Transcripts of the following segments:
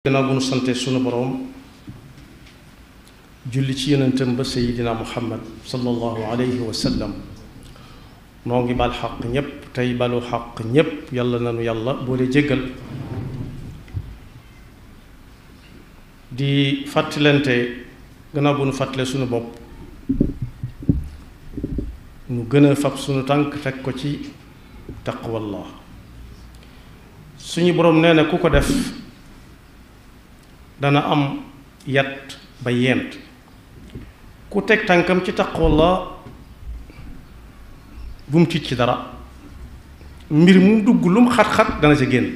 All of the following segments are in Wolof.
gannaaw bu nu sante sunu boroom julli ci yonentam ba sayidina muhammad sallallahu alayhi wa sallam noo ngi bal xaq ñépp tey balu xaq ñépp yàlla nanu yàlla boole jéggal di fàttalante gannaaw bu nu fàttale sunu bopp nu gën a fab sunu tànk teg ko ci taqwallah suñu boroom nee na ku ko def dana am yat ba yent ku teg tànkam ci taqwallah bu mu tiit ci dara mbir mu dugg lu mu xat-xat dana ca génn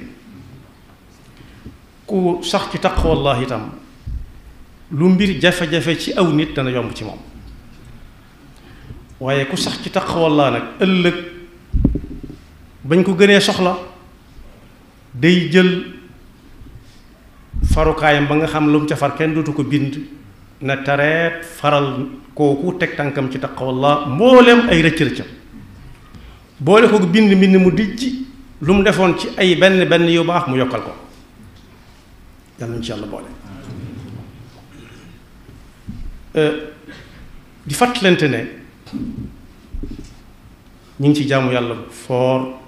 ku sax ci taqwallah itam lu mbir jafe-jafe ci aw nit dana yomb ci moom waaye ku sax ci taqwallah nag ëllëg bañ ko gënee soxla day jël farukaayam ba nga xam lu mu ca far kenn dootu ko bind na tareet faral kooku teg tànkam ci taqwallah mboolem ay rëcc-rëccam boole ko bind mbind mu dijj lu mu defoon ci ay benn yu baax mu yokkal ko yàlla insha Allah boole di fàttalante ne ñu ngi ci jaamu yàlla foor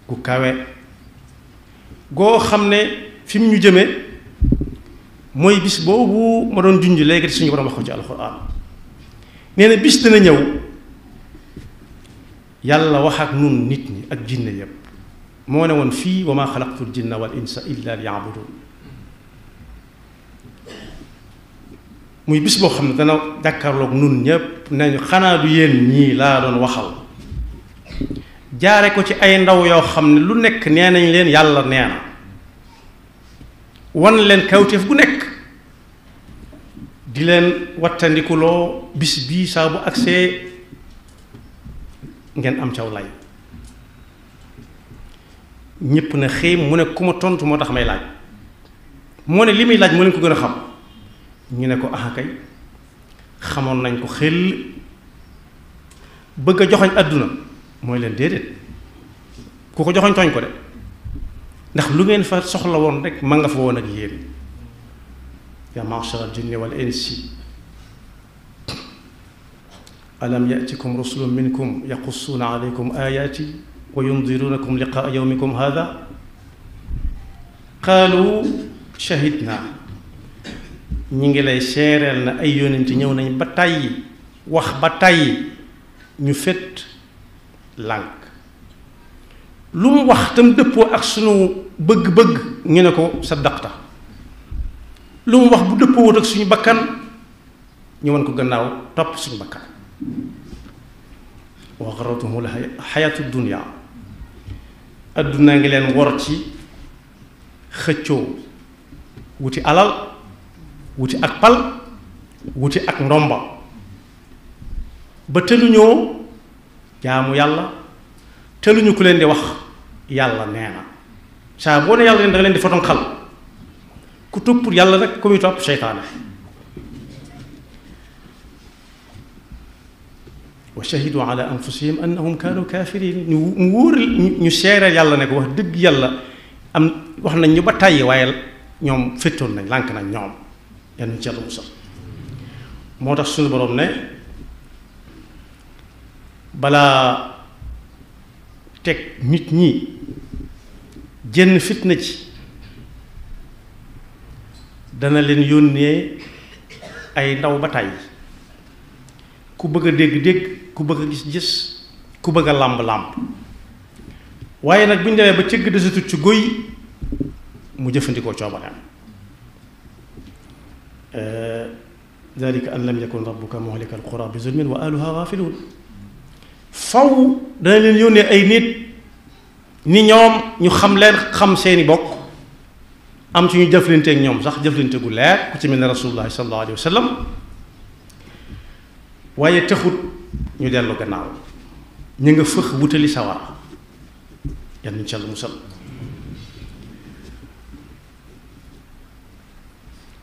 gu kawe goo xam ne fi mu ñu jëme mooy bis boobu ma doon junj léegi suñu borom wax ko ci alxuraan nee na bis dina ñëw yàlla wax ak nun nit ñi ak jinne yépp moo ne woon fii wa maa xalaqtul jinna wal insa illa liya'budun muy bis boo xam ne dana jàkkaarloog nun ñépp nañu xanaa du yéen ñii laa doon waxal jaare ko ci ay ndaw yoo xam ne lu nekk nee nañ leen yàlla nee na wan leen kawteef gu nekk di leen wattandikuloo bis bii saa bu agsee ngeen am caw lay ñépp na xëy mu ne ku ma tontu moo tax may laaj moo ne li muy laaj moo leen ko gën a xam ñu ne ko ah kay xamoon nañ ko xel bëgg a joxoñ àdduna mooy leen déedéet ku ko joxoñ tooñ ko de ndax lu ngeen fa soxla woon rek ma nga fa woon ak yéen yaa ma'shara al-jinni wal insi alam ya'tikum rusulun minkum yaqussuuna alaykum ayati wa yundirunakum liqaa yawmikum hadha qaalu shahidna ñi ngi lay seereel na ay yonent ñëw nañ ba tàyyi wax ba tàyyi ñu fet lànk lu mu wax tam dëppoo ak sunu bëgg-bëgg ñu ne ko saddaqta lu mu wax bu dëppoo wut ak suñu bakkan ñu wan ko gannaaw topp suñu bakkan wa gharratuhumul hayaatu dunya adduna ngi leen wor ci xëccoo wuti alal wuti ak pal wuti ak ndomba ba tëluñoo jaamu yàlla tëluñu ku leen di wax yàlla nee na saa boo ne yàlla leen da nga leen di foton xal ku topp yàlla rek ku muy topp seytaane wa shahidu ala anfusihim annahum kaanu kafirin ñu wóor ñu seere yàlla ne ko wax dëgg yàlla am wax nañ ñu ba tàyyi waaye ñoom féttoon nañ lànk nañ ñoom yenn ci yàlla musal moo tax suñu boroom ne balaa teg nit ñi jenn fitna ci dana leen yónnee ay ndaw ba tàyyi ku bëgg a dégg-dégg ku bëgg a gis-gis ku bëgg a làmb-làmb waaye nag bu ñu demee ba cëgg desatut ci góy mu jëfandikoo coobareem dalika an lam yakun rabbuka muhlika alqura bi zulmin wa ahluha gafilun faw dana leen yónnee ay nit ni ñoom ñu xam leen xam seeni bokk am ci ñu jëflante ak ñoom sax jëflante gu leer ku ci mel ne rasulullah sallallahu alayhi wa sallam waaye taxut ñu dellu gannaaw ñu nga fëx wutali sawara yan insha Allah musal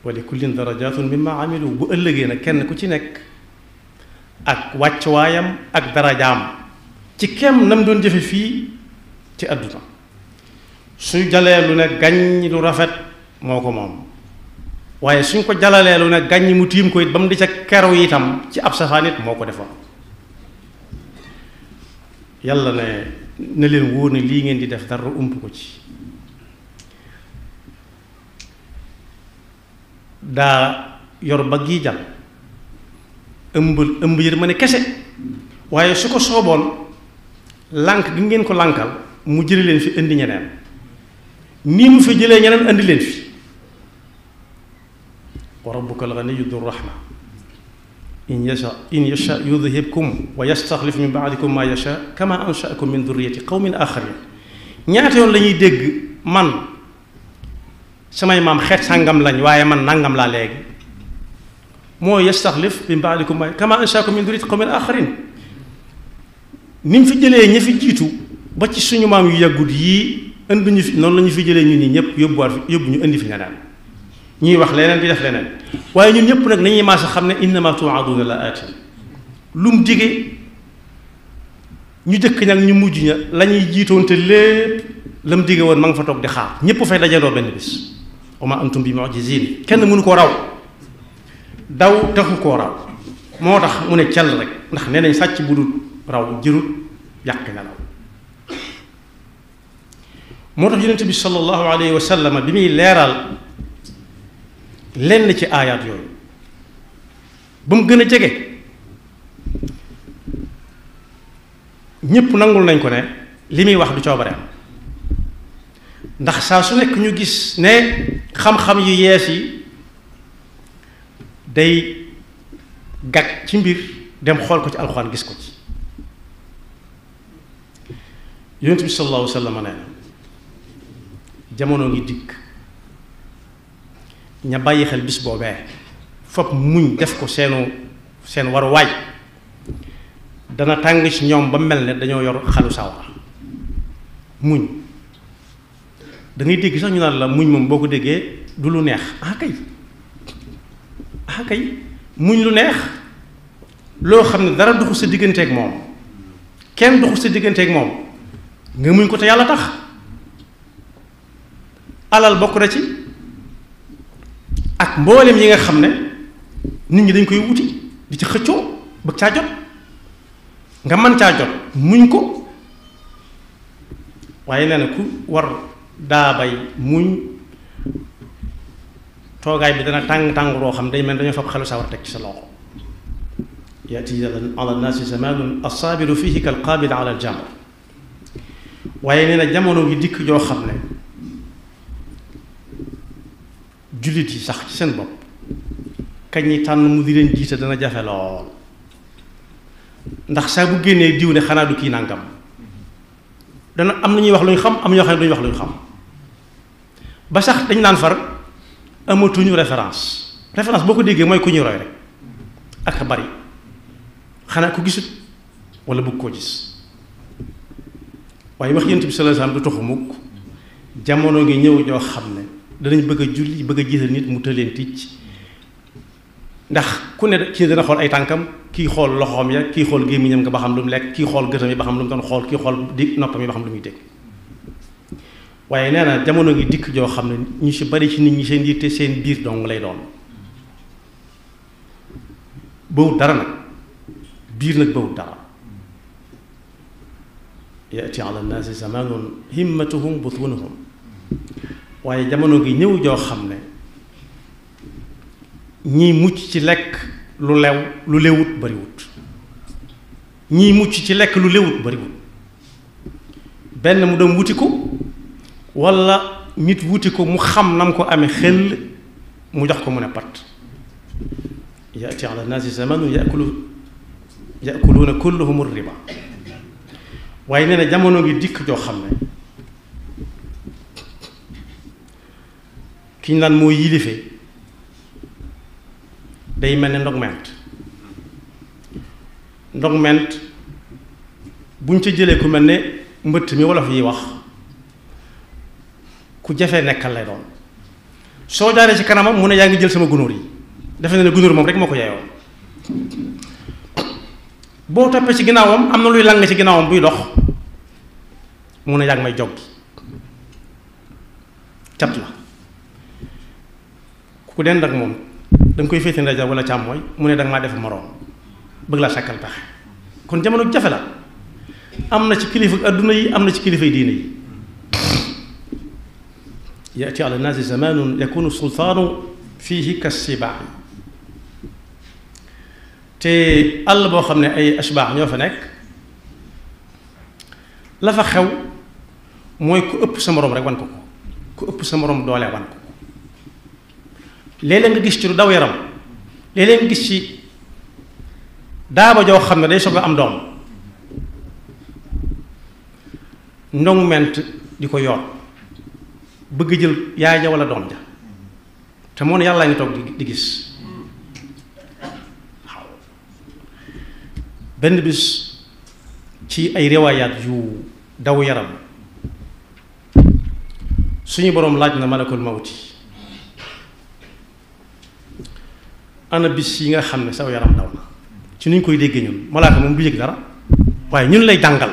wa li kullin darajatun mimma amilu bu ëllëgee nag kenn ku ci nekk ak wàccuwaayam ak darajaam ci kem nam doon jëfe fii ci àdduna suñu jalee lu ne gañ lu rafet moo ko moom waaye suñ ko jalaleelu ne gàññi mu tiim ko it ba mu di ca kerow itam ci ab safaan it moo ko defoon yàlla ne na leen wóor ne lii ngeen di def dara ump ko ci daa yor ba gii jal ëmb yër ma ne kese waaye su ko sooboon lànk gi ngeen ko lànkal mu jëli leen fi indi ñeneen nii mu fi jëlee ñeneen indi leen fi wa rabbuka al-ganiyyu dhu rahma in yasha yudhibkum wa yastaxlif min ba'dikum ma yasha kama ansha'akum min dhurriyyati qawmin akharin ñaata yoon la ñuy dégg man samay maam xeet sàngam lañ waaye man nangam laa léegi moo yastaxlif min ba'dikum ma kama ansha'akum min dhurriyyati qawmin akharin ni mu fi jëlee ñi fi jiitu ba ci suñu maam yu yàggut yii indi ñu fi noonu la ñu fi jëlee ñun ñi ñëpp yóbbu ñu indi fi ñeneen ñuy wax leneen di def leneen waaye ñun ñëpp nag nañuy maasa xam ne innama tu'aduna la aati lu mu dige ñu jëkk nag ñu mujj ña la ñuy jiitoon te lépp la mu dige woon ma nga fa toog di xaar ñëpp fay dajandoo benn bis wa ma antum bi mu'jizin kenn mënu koo raw daw taxu koo raw moo tax mu ne cell rek ndax nee nañ sàcc bu dul raw jërut yàq na raw moo tax yonent bi sallallahu alayhi wa sallam bi muy leeral lenn ci aayaat yooyu ba mu gën a jege ñépp nangul nañ ko ne li muy wax du coobareem ndax saa su nekk ñu gis ne xam-xam yu yees yi day gàgg ci mbir dem xool ko ci alxuraan gis ko ci yonent bi sallallahu alayhi wa sallam nee na jamono ngi dikk ña bàyyi xel bis boobee fopp muñ def ko seen waruwaay dana tàng ci ñoom ba mel ne dañoo yor xalu sawara muñ da ngay dégg sax ñu naan la muñ moom boo ko déggee du lu neex ah kay muñ lu neex loo xam ne dara duxu sa digganteeg moom kenn duxu sa digganteeg moom nga muñ ko te yàlla tax alal bokk na ci ak mboolem yi nga xam ne nit ñi dañ koy wuti di ci xëccoo bëgg caa jot nga mën caa jot muñ ko waaye nee na ku war daa bay muñ toogaay bi dana tàng loo xam day mel dañoo fab xelu sawar teg ci sa loxo yaati ala nnaasi zamaanun assaabiru fihi kal qaabid ala al jamr waaye nee na jamono gi dikk joo xam ne jullit yi sax ci seen bopp kañ ñi tànn mu di leen jiite dana jafe lool ndax saa bu génnee diw ne xanaa du kii nàngam dana am na ñuy wax lu ñu xam am ñoo xam ne duñu wax lu ñu xam ba sax dañ naan far amatuñu référence boo ko déggee mooy ku ñuy roy rek ak bari xanaa ku gisut wala bëgg koo gis waaye wax Yonent bi sallallahu alayhi wasallam du taxu mukk jamono ngi ñëw ñoo xam ne danañ bëgg a julli bëgg a jiital nit mu tëleen ticc ndax ku ne kii dana xool ay tànkam kii xool loxoom ya kii xool gémmiñam nga ba xam lu mu lekk kii xool gëtam yi ba xam lu mu doon xool kii xool di noppam yi ba xam lu muy dégg waaye nee na jamono ngi dikk joo xam ne ñu ci bari ci nit ñi seen yitte seen biir dong lay doon bawut dara nag biir nag bawut dara yaati ala nnaasi zamanun himmatuhum butunuhum waaye jamono gi ñëw joo xam ne ñii mucc ci lekk lu lewut bariwut ñii mucc ci lekk lu lewut bariwut benn mu dem wuti ko walla nit wuti ko mu xam nam ko amee xel mu jox ko mu ne pat yaati ala naasi zamanun yakuluuna kulluhum riba waaye nee na jamono gi dikk joo xam ne ki ñu naan moo yilife day mel ne ndogment buñ ca jëlee ku mel ne mbëtt mi wolof yi wax ku jafee nekkal lay doon soo jaaree ci kanamam mu ne yaa ngi jël sama gunóor yi defe na ne gunóor moom rek moo ko yeyoo boo toppee ci ginnaawam am na luy lang ci ginnaawam buy dox mu ne yaa ngi may joggi cat la ku dend ak moom da nga koy féete ndeyjoor wala càmmooñ mu ne da nga maa def moroom bëgg laa sàkkal pexe kon jamono jafe la am na ci kilifa adduna yi am na ci kilifay diine yi yaati ala naasi zamanun yakunu sultaanu fiihi kassibaa te àll boo xam ne ay ashbaax ñoo fa nekk la fa xew mooy ku ëpp sa moroom rek wan ko ko ku ëpp sa moroom doole wan ko ko léeg-léeg nga gis ci lu daw yaram léeg-léeg nga gis ci daaba joo xam ne day soog a am doom ndong ment di ko yoot bëgg jël yaay ja walla doom ja te moo ne yàlla ngi toog di gis waaw benn bis ci ay riwaayaat yu daw yaram suñu boroom laaj na malakul mawti ana bis yi nga xam ne saw yaram daw na ci nuñ koy déggee ñun malaaka moom du yëg dara waaye ñun lay jàngal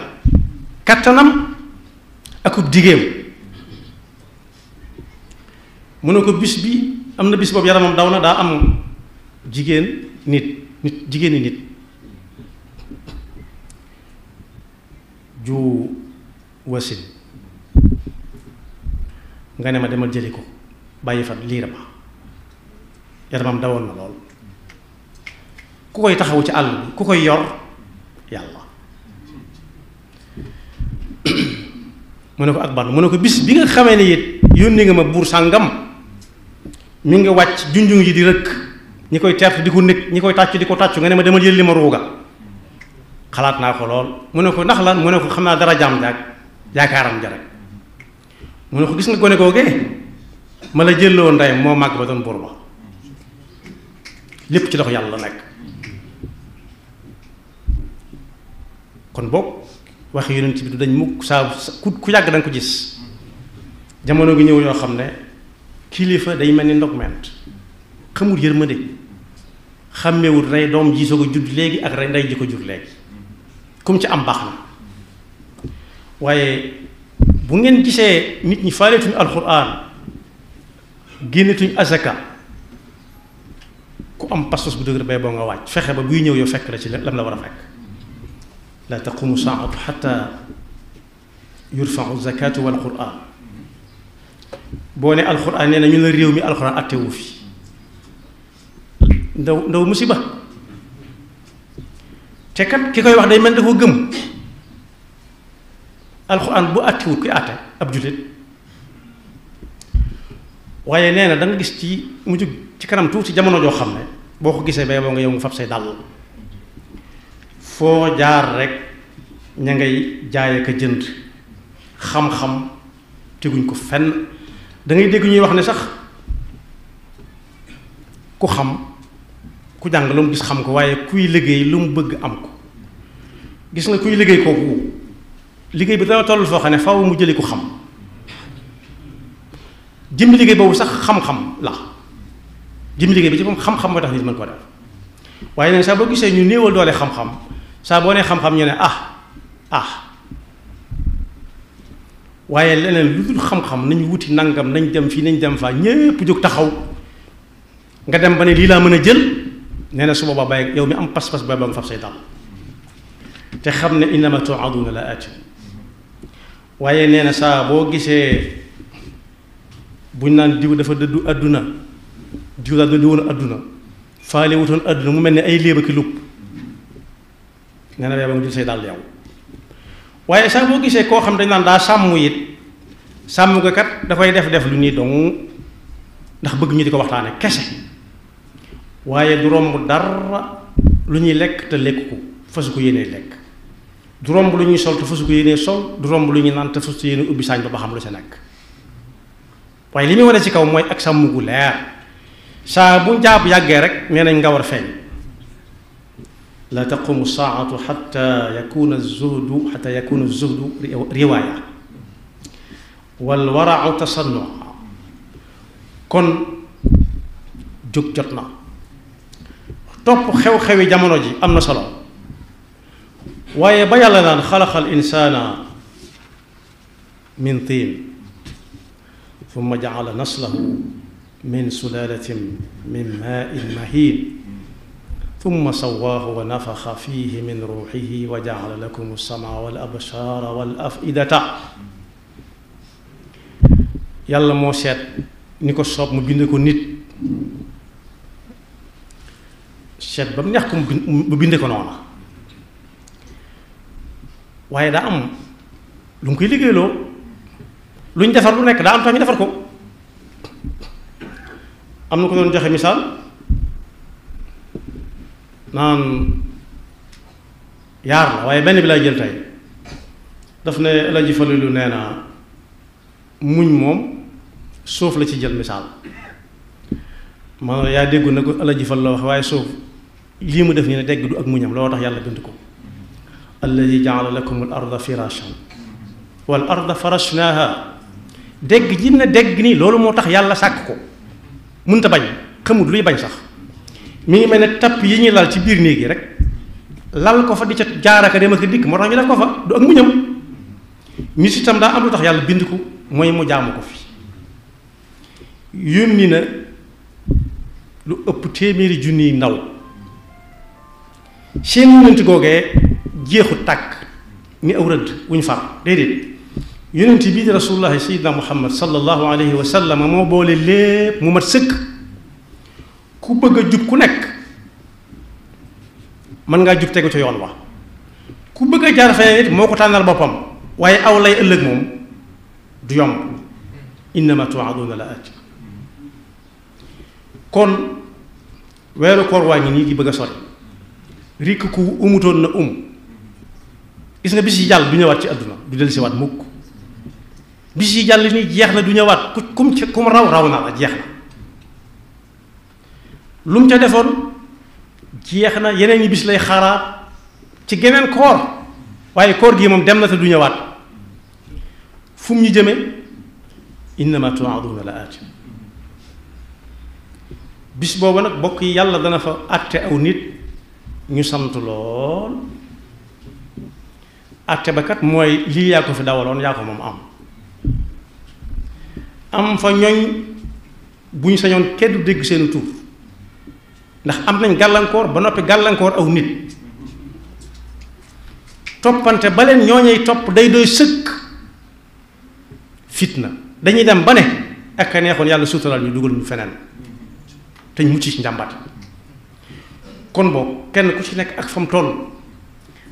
kattanam akub digéem mu ne ko bis bi am na bis boobu yaramam daw na daa am jigéeni nit ju wasin nga ne ma demal jëli ko bàyyi fa liira ba yaramam dawoon na lool ku koy taxawu ci àll bi ku koy yor yàlla mu ne ko ak ban mu ne ko bis bi nga xamee ne it yónni nga ma buur sàngam mi nga wàcc junjung yi di rëkk ñi koy teert di ko nekk ñi koy tàccu di ko tàccu nga ne ma demal jël li ma ruuga xalaat naa ko lool mu ne ko ndax lan mu ne ko xam naa dara jaam jaag yaakaaram ja rek mu ne ko gis nga gone googee ma la jëloo ndeyam moo màgg ba doon buur ba lépp ci loxo yàlla la nekk kon boog waxi yonent bi du dañ mukk saa ku yàgg da nga ko gis jamono gi ñëw yoo xam ne kilifa day mel ni ndogment xamul yërmande xàmmewul rey doom ji soog a judd léegi ak rey ndey ji ko jur léegi kum ci am baax na waaye bu ngeen gisee nit ñi faaleetuñu alxuraan génnetuñu azaka ku am pastos bu dëgër bay boo nga wàcc fexe ba buy ñëw yow fekk la ci lam la war a fekk la taqumu saatu xata yurfau zakatu wal quran boo ne alxuraan nee na ñu la réew mi alxuraan attewu fi ndaw musiba te kat ki koy wax day mel dafa gëm alxuraan bu attewut kuy atte ab jullit waaye nee na da nga gis ci mu jug ci kanam tuuti jamono joo xam ne boo ko gisee bay boo nga yow nga fab say dàll foo jaar rek ña ngay jaay ak a jënd xam-xam teguñ ko fenn da ngay dégg ñuy wax ne sax ku xam ku jàng lu mu gis xam ko waaye kuy liggéey lu mu bëgg am ko gis nga kuy liggéey kooku liggéey bi dana toll foo xam ne faaw mu jëli ko xam jëmmi liggéey boobu sax xam-xam la jëmmi liggéey bi ci moom xam-xam moo tax nit mën koo def waaye nag saa boo gisee ñu néewal doole xam-xam saa boo nee xam-xam ñu ne waaye leneen lu dul xam-xam nañu wuti nangam nañ dem fii nañ dem faa ñépp jóg taxaw nga dem ba ne lii laa mën a jël nee na su boobaa bàyyi yow mi am pas-pas ba nga fab say dal te xam ne innama tu'aduna la aati waaye nee na saa boo gisee buñ naan diw dafa dëddu àdduna diw daal dëddu woon àdduna faale wutoon àdduna mu mel ne ay léeba ki lupp nee na yow nga jël say dal yow waaye saa boo gisee koo xam dañ naan daa sàmm it sàmm nga kat dafay def lu nii dong ndax bëgg ñu di ko waxtaane kese waaye du romb dara lu ñuy lekk te lekk ko fasu ko yéenee lekk du romb lu ñuy sol te fasu ko yéenee sol du romb lu ñuy naan te fasu ko yéenee ubbi saañ ba xam lu sa nekk waaye li muy wane ci kaw mooy ak sàmm gu leer saa bu jaab yàggee rek nee nañ nga war a feeñ la taqumu saatu xata yakuna zuhdu riwaaya wal warau tasannu kon jóg jot na topp xew-xewi jamono ji am na solo waaye ba yàlla naan xalaqal insaana min tiin thumma jaala naslahu min sulalatin min maa'in mahiin thumma sawwaahu wa nafaxa fiihi min ruuxihi wa ja'ala lakum as-sam'a wal absaara wal af'idata. yàlla moo seet ni ko soob mu bind ko nit seet ba mu neex ko mu bind ko noona waaye daa am lu mu koy liggéeyloo lu ñu defar lu nekk daa am tax ñu defar ko. am na ko doon joxe misaal naan yaar la waaye benn bi lay jël tey daf ne El Hadj Falilou nee na muñ moom suuf la ci jël misaal maanaam yaa déggu na ko El Hadj Falilou la wax waaye suuf lii mu def nii ne dégg du ak muñam looloo tax yàlla bind ko. alladi jaala lakum al arda firashan wal arda farashnaaha dégg ji na dégg nii loolu moo tax yàlla sàkk ko. mënta bañ xamut luy bañ sax mi ngi mel ne tapp yi ñuy lal ci biir néeg yi rek lal ko fa di ca jaaraka dem ak dikk moo tax ñu def ko fa du ak muñam ñu si itam daa am lu tax yàlla bind ko mooy mu jaamu ko fi yónni na lu ëpp téeméeri junniy ndaw seen yonent googee jeexu tàkk ni aw rëdd wuñ far déedéet yonent bii di rasulullahi sayyidina muhammad sallallahu alayhi wa sallam moo boole lépp mu mat sëkk ku bëgg a jub ku nekk mën ngaa jub tegu ca yoon wa ku bëgg a jaar fee it moo ko tànnal boppam waaye aw lay ëllëg moom du yomb innama tu'aduna la aat kon weeru koor waa ngi nii di bëgg a sori rikk ku umutoon na gis nga bis yi jàll du ñëwaat ci àdduna du dellusiwaat mukk bis yi jàll nii jeex na du ñëwaat kum raw na la jeex na lu mu ca defoon jeex na yeneen yi bis lay xaaraat ci geneen koor waaye koor gi moom dem na te du ñëwaat fu mu ñu jëme innama tu'aduna la aati bis boobu nag bokk yi yàlla dana fa àtte aw nit ñu sant lool àtte ba kat mooy lii yaa ko fi dawaloon yaa ko moom am fa ñooñ bu ñu sañoon kenn du dégg seenu tur ndax am nañ gàllankoor ba noppi gàllankoor aw nit toppante ba leen ñooñey topp day doy sëkk fitna dañuy dem ba ne ak a neexoon yàlla suutaral ñu dugal ñu feneen te ñu mucc ci njàmbat kon boobu kenn ku ci nekk ak fa mu toll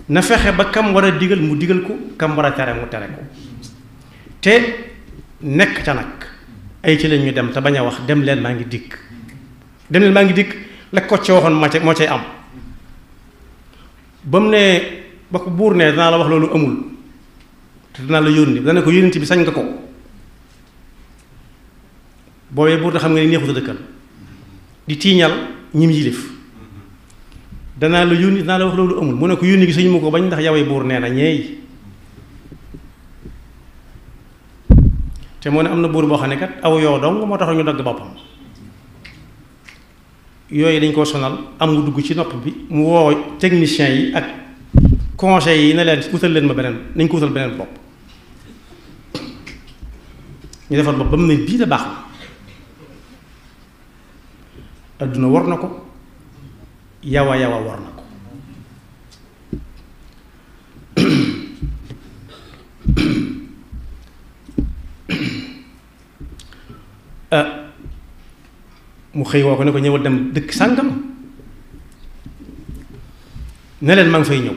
na fexe ba kam war a digal mu digal ko kam war a tere mu tere ko te nekk ca nag ay ci leen ñu dem te bañ a wax dem leen maa ngi dikk dem leen maa ngi dikk la ko ci waxoon moo cay am ba mu ne ba ko buur ne danaa la wax loolu amul te danaa la yónni dana ko yónnent bi sañ nga ko boobee buur da xam nga ni neexut a dëkkal di tiiñal ñim yilif danaa la yónni danaa la wax loolu amul mu ne ko yónni gi sañu ma ko bañ ndax yawee buur nee na ñeey te moo ne am na buur boo xam ne kat aw yoo dong moo tax ñu dagg boppam yooyu dañ koo sonal am mu dugg ci nopp bi mu woo techniciens yi ak conseils yi ne leen wutal leen ma beneen nañ ko wutal beneen bopp ñu defal bopp ba mu ne bii da baax na adduna war na ko yawa war na ko mu xëy woo ko ne ko ñëwal dem dëkk sàngam ne leen maa ngi fay ñëw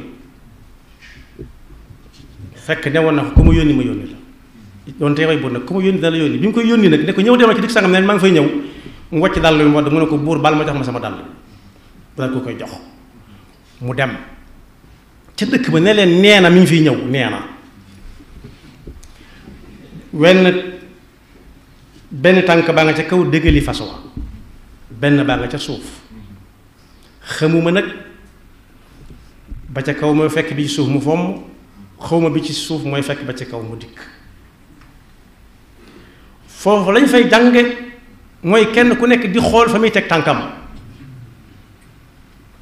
fekk ne woon na ko ku ma yónni la doon tey way buur nag ku ma yónni dala yónni bi mu koy yónni nag ne ko ñëw demal ci dëkk sàngam ne leen maa ngi fay ñëw mu wàcc dàll yu mu ne ko buur bal ma jox ma sama dàll dal ko koy jox mu dem ca dëkk ba ne leen nee na mi ngi fiy ñëw nee na benn tànk baa nga ca kaw déggali fas wa benn baa nga ca suuf xamuma nag ba ca kaw mooy fekk bi ci suuf mu fomm xawma bi ci suuf mooy fekk ba ca kaw mu dikk foofu lañ fay jànge mooy kenn ku nekk di xool fa muy teg tànkam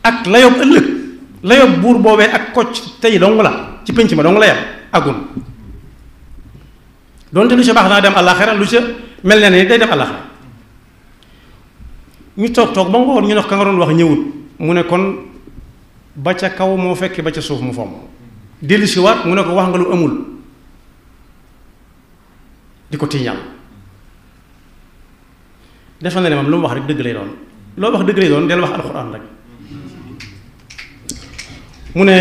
ak layob ëllëg layob buur boobee ak kocc tey dong la ci pénc ma dong la yam agun doonte lu ca baax naa dem àllaaxira lu ca mel ne ni day dem àllaaxira ñu toog ba ngoon ñu ne ka nga doon wax ñëwut mu ne kon ba ca kaw moo fekk ba ca suuf mu fomm dellu si waat mu ne ko wax nga lu amul di ko tiiñal defe na ne moom lu mu wax rek dëgg lay doon loo wax dëgg lay doon del wax alxuraan rek mu ne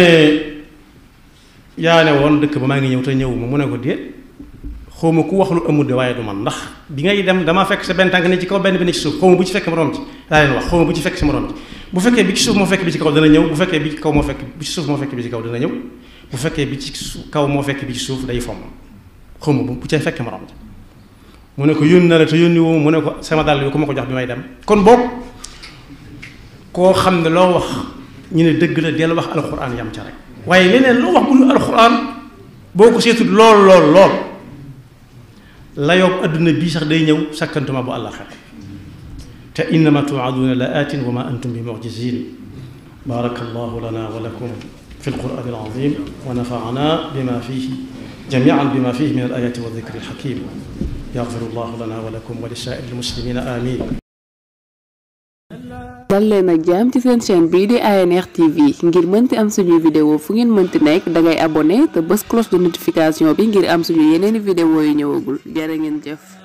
yaa ne woon dëkk ba maa ngi ñëw te ñëwuma mu ne ko déet xawma ku wax lu amul de waaye du man ndax bi ngay dem damaa fekk sa benn tànk ne ci kaw benn bi ne ci suuf xawma bu ci fekk moroom ci daa leen wax xawma bu ci fekk si moroom ci bu fekkee bi ci suuf moo fekk bi ci kaw dana ñëw bu fekkee bi ci kaw moo fekk bi ci suuf moo fekk bi ci kaw dana ñëw bu fekkee bi ci kaw moo fekk bi ci suuf day fomm xawma bu cay fekk moroom ci mu ne ko yónni na la te yónni woo mu ne ko sama dàll bi ku ma ko jox bi may dem kon boog koo xam ne loo wax ñu ne dëgg la del wax alxuraan yam ca rek waaye leneen loo wax bu dul alxuraan boo ko seetul lool la yóbbu adduna bii sax day ñëw sakkantuma bu àllaxira te innama tuuaduuna la aatin wa ma antum bi mucjizin barakallahu lana wa lakum fi alqur'ani alazim wa nafa'ana bima fihi jami'an bima fihi min alayati wa dhikri alhakim yaghfiru llahu lana wa lakum wa li saa'iri almuslimina amin. dal leen ak jàmm ci seen chaîne bii di ANR TV ngir mënti am suñuy vidéo fu ngeen mënti nekk dangay abonné te bës cloche de notification bi ngir am suñu yeneeni vidéo yu ñëwagul jërë ngeen jëf.